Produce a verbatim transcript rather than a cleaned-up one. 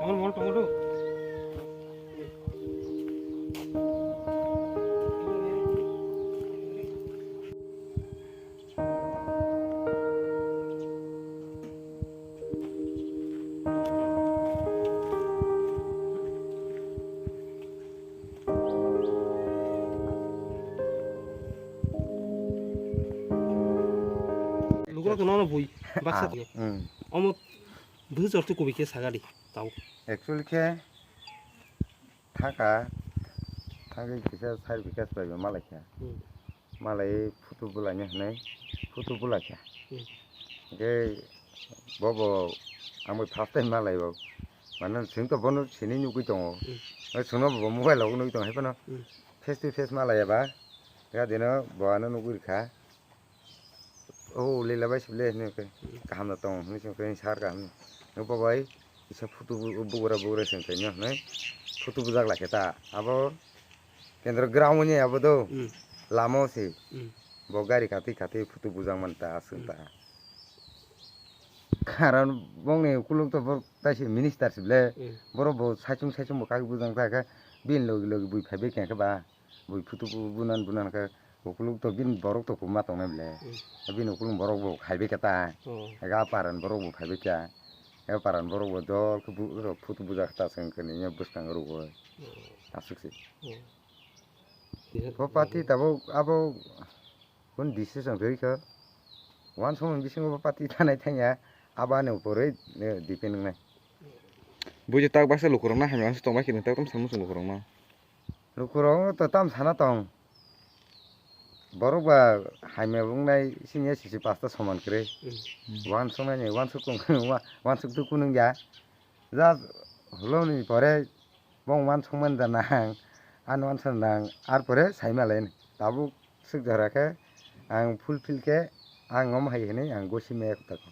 Tongol, tongol, tongol. Lukurok no bui baksa. Ah, tini. Hmm. Omo bujor tu kubi ke sagadi tau. Actually ke thaka, thaka kisa side bikha bai malai kha. Hmm. Malai photo bulai ni hwnwi photo bulai kha. Hmm. Hwnkhe bobo ang bai first time malai bo. Mane chwng to bono sini nugwi tongo. Hmm. Chwngno bo mobile o nugwi tongo hai phano. Hmm. Face to face malai ya ba. Ga dino bo ano nugwi kha. O Leela bai sibole hinwi khe, kaham no tong hinwi song khe sar kaham no. Bo bai kisa photo bu-, bugra bugra song khe hinwi photo bujak lai khe ta. Abo kendra ground ni abo do. Hmm. Lama o se. Hmm. Bo gari kati kati photo bujak man ta aswk ta. Hmm. Karon bongni ukuluk to bo taisi minister sibole. Hmm. Borok bo saichung saichung bo kagwi bujak ta khe bini logi logi bui phai bai khe ba. Bui photo bu-, bunan bunan khe ukuluk to bini borok to kwbangma tongnai bole. Hmm. Bini ukuluk borok bo phaibai khe ta. Oh. Ega paran borok bo phaibai khe. Ega paran borok bo dol khe bu-, rok photo bujak ta se wngkhe nini bwskang rwo. Oh. Aswk se. Oh. Bo party tabuk abo kun decision rwi khe. Wansukmung bisingo bo party thanai thangya abo ani upor wi, eh, depend wngnai. Buji tak baksa lukurok na hamya se tongbai khe tak tam samung lukurok na. Lukurok to tam sana tong. Borok ba hamya wngnai sini sisi pasta soman kwrwi. Hmm. Wansuknai ni wansuk tong, wa-, wansuk tu kunung ya. Ja hulo ni pore bong wansuk man da nang, an wansuk nang, ar pore sai malai ni. Tabuk suk jora khe ang fulfill khe ang om hai hini ang gosi me kota ko.